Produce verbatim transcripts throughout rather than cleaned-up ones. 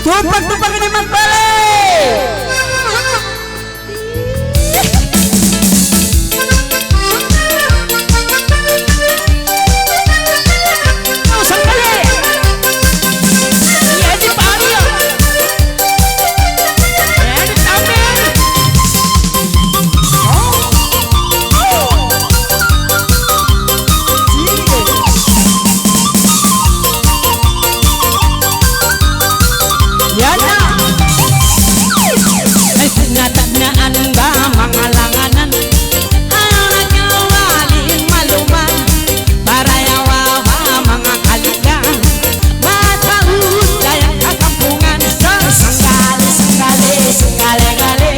Tupak-tupak ini magbalik. Yan na. Ay, natagnaan ba manga langanan? Anak nga waling maluma, para yawa ba manga kalikan? Mataud dayan kakampungan. Sanggali, sanggali, sanggali-gali.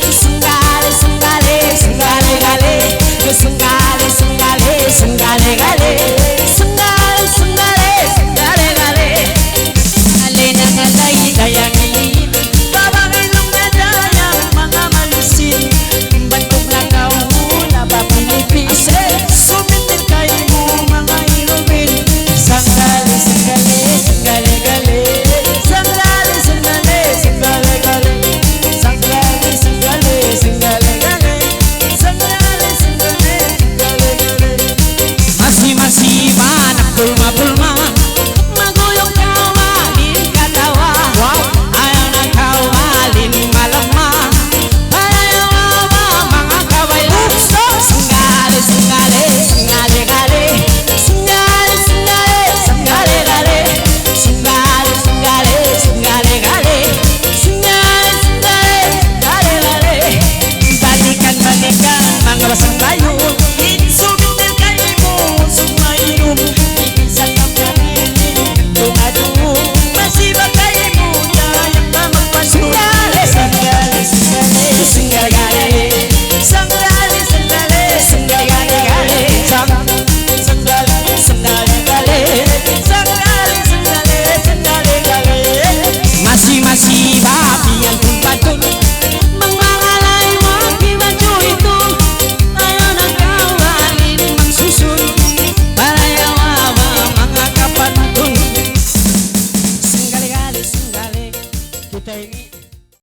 Sanggali, sanggali, sanggali-gali. Sanggali, sanggali, sanggali-gali. Sanggali, sanggali, sanggali-gali. Alay na kalay dayang ini, babae nung nadayang manga malisin. Bantuk na kaw na ba Pilipin? Ase, sumitil kaymu manga irubin. Sanggali, sanggali, sanggali-gali. Sanggali, sanggali, sanggali-gali. Sanggali, sanggali, sanggali-gali. Sanggali, sanggali, sanggali-gali. Masi-masi ba anak bulma-bulma, maguyug kaw waling katawa. Wow. Ayaw na kaw waling malamma, ayaw ba manga kabaylan. Sanggali, sanggali, sanggali-gali. Sanggali, sanggali, sanggali-gali. Sanggali, sanggali, sanggali-gali. Sanggali, sanggali, sanggali-gali. Balikan, balikan, manga basang bayu. Insumit kaymu, sumainum. Minsan na kami, tumadu. Masi ba kaymu, dayang mamagpasu. Sanggali, sanggali, sanggali-gali. Sanggali, sanggali, sanggali-gali. Sang- Sanggali, sanggali-gali. Sanggali, sanggali, sanggali-gali. Masi-masi ba biya' tumpatun? Bang mangalay mu kibaju itu, ayaw na kaw waling mangsusun. Para yawa ba manga kapantun. Sanggali-gali, sanggali. Kita ini